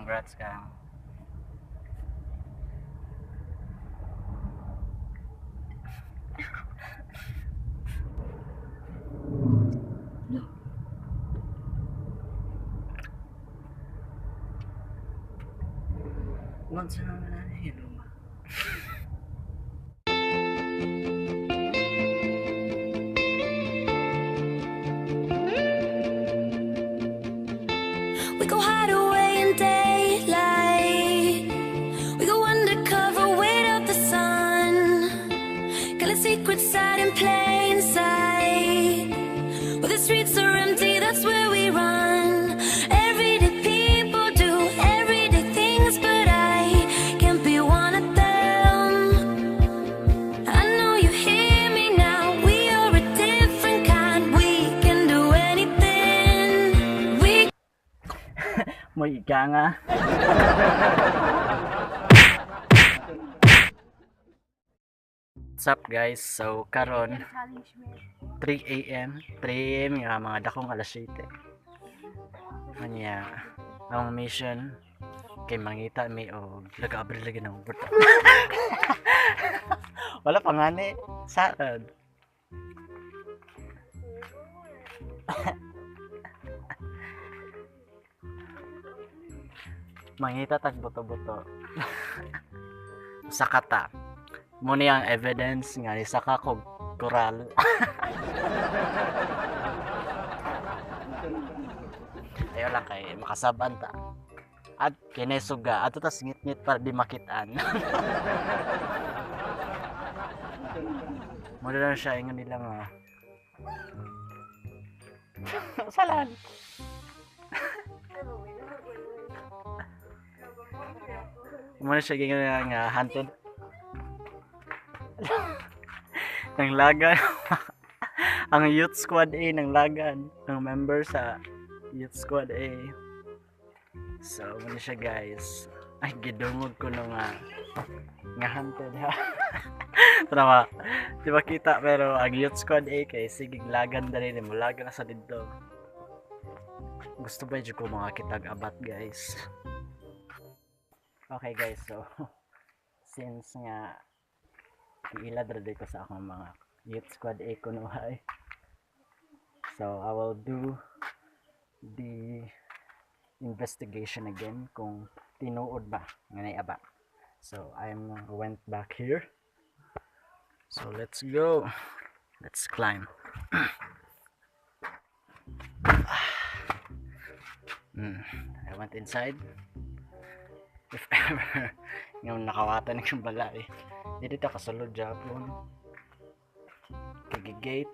Congrats, Kang. Once na na hello ma. We go hide away in daylight. We go undercover, wait out the sun. Got a secret side in plain sight. Where the streets are empty, that's where we run. Everyday people do everyday things, but I can't be one of them. I know you hear me now. We are a different kind. We can do anything. We Mo ika nga. What's up, guys? So karon 3 a.m. 3 a.m. nga mga dakong alas 7. Anya ang mission kay mangita mi og nag-abri lagi ng buta. Wala pa ngani saad. Mangita tag buto-buto. Sakata. Muna ang evidence nga ni saka ko koral. Ayaw lang kay makasaban ta. At kinesuga ato tas ngit-ngit para di makitaan. Muna lang siya ingon nila nga. Salan. Muna siya gingon nila nga hunted. Nang lagan. Ang Youth Squad A ng lagan. Ang member sa Youth Squad A. So, muna siya, guys. Ay, gidungog ko no nga nga hunted ha. Tama. Di ba kita pero ang Youth Squad A kay sige lagan dali ni mulagan na sa didto. Gusto ba jud ko mga kitag abat, guys? Okay guys, so since nga giilad ra ko sa akong mga Youth Squad A kunuhay. So I will do the investigation again kung tinuod ba nga nay aba. So I'm went back here. So let's go. Let's climb. I went inside. If ever yung nakawatan ng balay. Di dito kasulod Japon. Kay gate.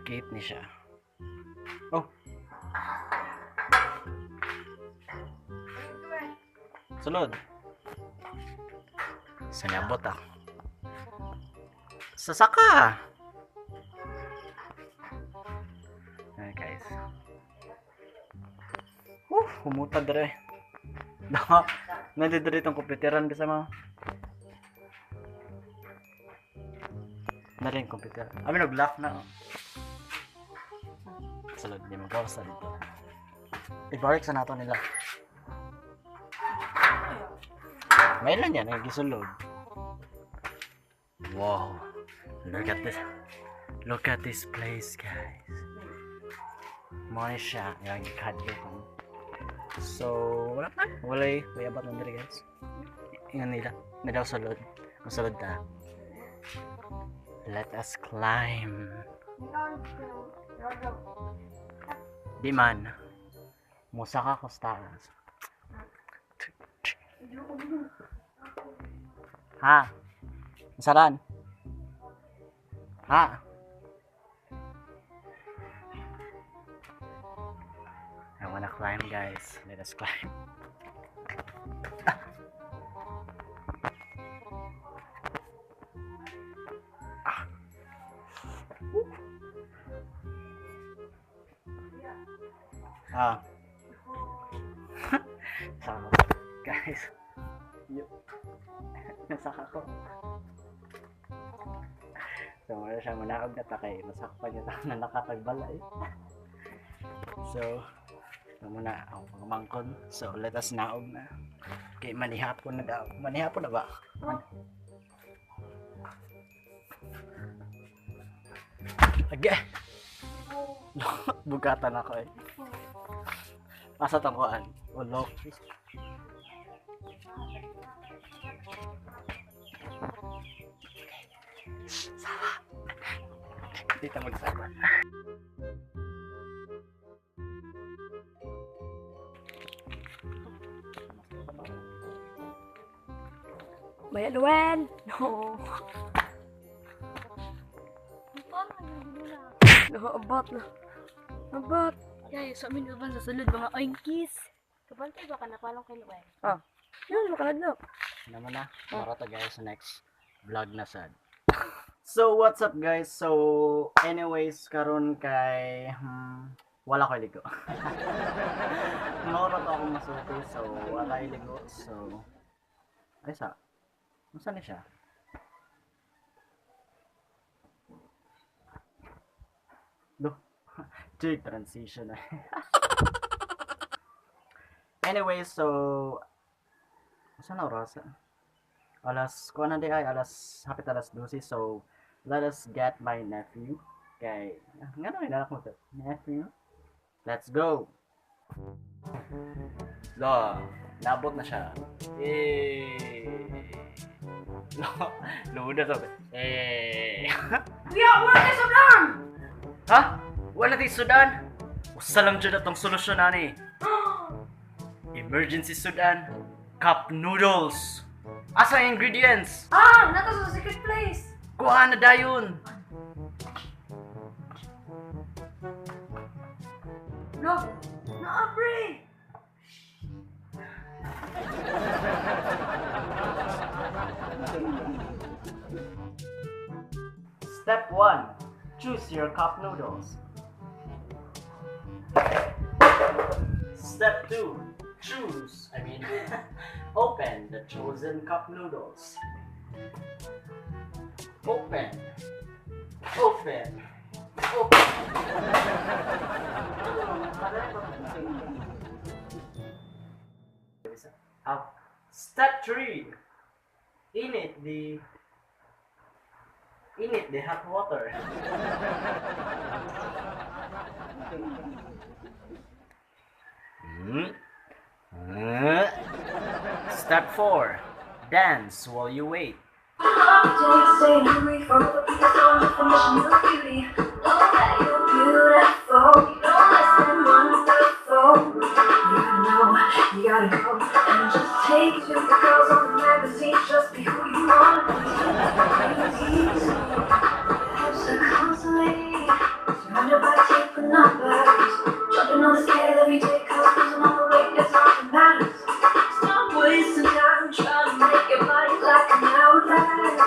Gate ni siya. Oh. Sulod. Sa nabot ako. Sasaka! Ayan, guys. Woo, humuta dere. Daka, nandito dere itong komputeran bisa mo. Na rin computer. Ami nag-lock na. Oh. Sulod, di mo gawas na dito. Ibalik sa nato nila. May lang yan, gisulod. Wow. Look at this. Look at this place, guys. Mo ni siya, yung gikadlok. So, wala na. Walay, way abat na diri, guys. Ingan nila. Na daw sulod. Masulod ta. Let us climb. Di man. Musaka ko sa taas. Ha? Masaran? Ha? I wanna climb, guys. Let us climb. Ah. Woo. Ah. Saka ko. Guys. Yuk. Nasaka ko. So mao siya, manaog na ta kay masakpan niya ta na nakakagbalay. So muna ang pamangkon. So let us naog na. Kay manihapon na daw. Manihapon na ba? Age. Bugatan ako eh. Asa tong kuan? Ulok. Sawa. Hindi ta magsawa. Maya Luel! No. No, abot na. Abot. Yay, sa amin uban sa sulod mga oinkis. Kabantay ba ka napalong kay Luel? Ah. Yun, makalad. Naman na. Mara to guys, next vlog na sad. So what's up, guys? So anyways, karon kay wala ko'y ligo. Moro to ako masulti, so wala ko'y ligo. So ay sa unsa na siya? Do. Dude, transition na. Anyway, so unsa na oras? Alas kuan na di ay alas hapit alas 12, so let us get my nephew kay ngano ay ko to nephew. Let's go. Lo, nabot na siya eh. Lo, lo na to eh. Kuya, wala tayo sudan! Ha, wala tay sudan. Usa lang jud atong solusyon ani, emergency sudan: cup noodles. Asa ang ingredients? Ah, naa to sa secret place! Kuha na dayon. No! Naa, pre! Step 1. Choose your cup noodles. Step 2. Choose, I mean, open the chosen cup noodles. Open. Open. Open. Up. Step 3. Init the hot water. Step 4. Dance while you wait. Stay hungry for all the people information of beauty. Know that you're beautiful. You're less than wonderful. You gotta know, you gotta go. And just take to the girls on the magazine. Just be who you wanna be. Crazy. Lives are constantly surrounded by tape and numbers. Jumping on the scale every day, 'cause losing all the weight is all that matters. Stop wasting time trying to make your body like an hourglass.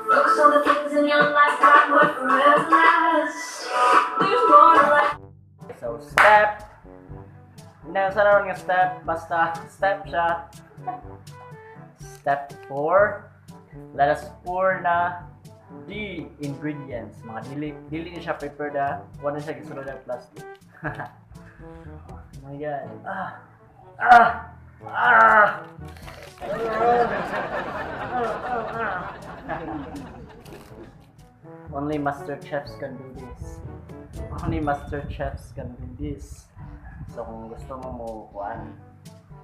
Focus on the things in your life that would forever last. There's more to life. So, step. Hindi sa naman nga step. Basta, step siya. Step 4. Let us pour na the ingredients. Mga dili, dili ni siya prepared ah. Wala siya gisulod ang plastic. Oh my God. Ah! Ah! Ah! Ah! Only master chefs can do this. Only master chefs can do this. So kung gusto mo mo kuan,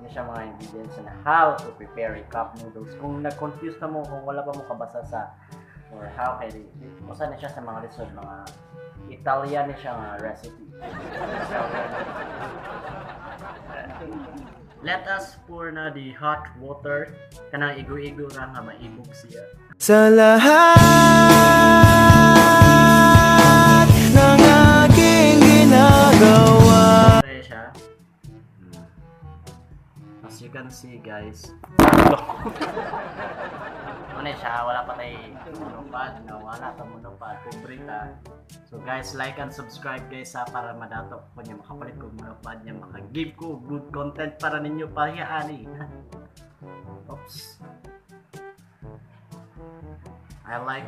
ano siya mga ingredients and how to prepare a cup noodles. Kung nag-confuse na mo, kung wala pa mo kabasa sa or how kay usa na siya sa mga lisod, mga Italian ni siya nga recipe. Let us pour na the hot water, kanang igo-igo ra nga maibog siya. Sa lahat ng aking ginagawa. Kaya siya. As you can see, guys. Ano siya, wala pa tay monopod, no, wala ta monopod, pobre ta. So guys, like and subscribe, guys, ha, para madato ko niya makapalit ko monopod niya, maka-give ko good content para ninyo pahiani. Oops. I like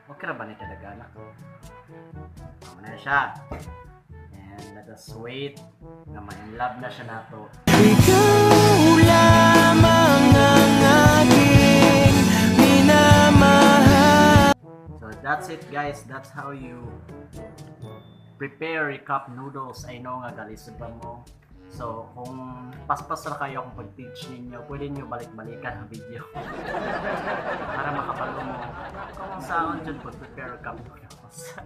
Okay ra ba ni kadagana? Tama na siya. And let us wait nga ma-in love na siya nato. Ikaw lamang ang aking minamahal. So that's it, guys. That's how you prepare your cup noodles. I know nga galisod pa mo. So kung paspas ra kayo kung pag-teach ninyo, pwede nyo balik-balikan ang video para makabalo mo kung saan dyan pag-prepare cup noodles.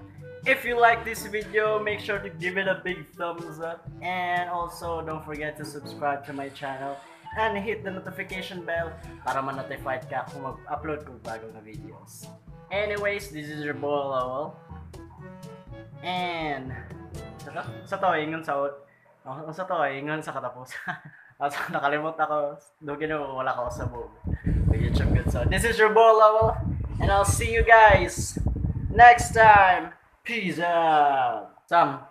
If you like this video, make sure to give it a big thumbs up. And also, don't forget to subscribe to my channel and hit the notification bell para ma-notified ka kung mag-upload ko bagong na videos. Anyways, this is your boy Lowell. And sa to, ingon sa to, ingon sa katapos. So, nakalimot ako. Dugay na wala ko sa buong YouTube good. So, this is your boy Lowell. And I'll see you guys next time. Peace out. Sam,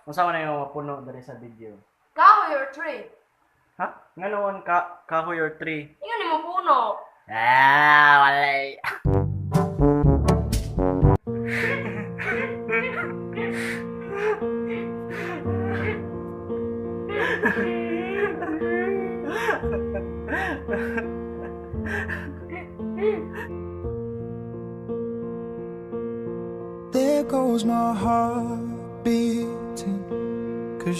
unsa man yung mapuno dali sa video? Kahoy or tree? Ha? Ngano ka kahoy or tree? Ingon nimo puno. Ah, walay. There goes my heart beating. 'Cause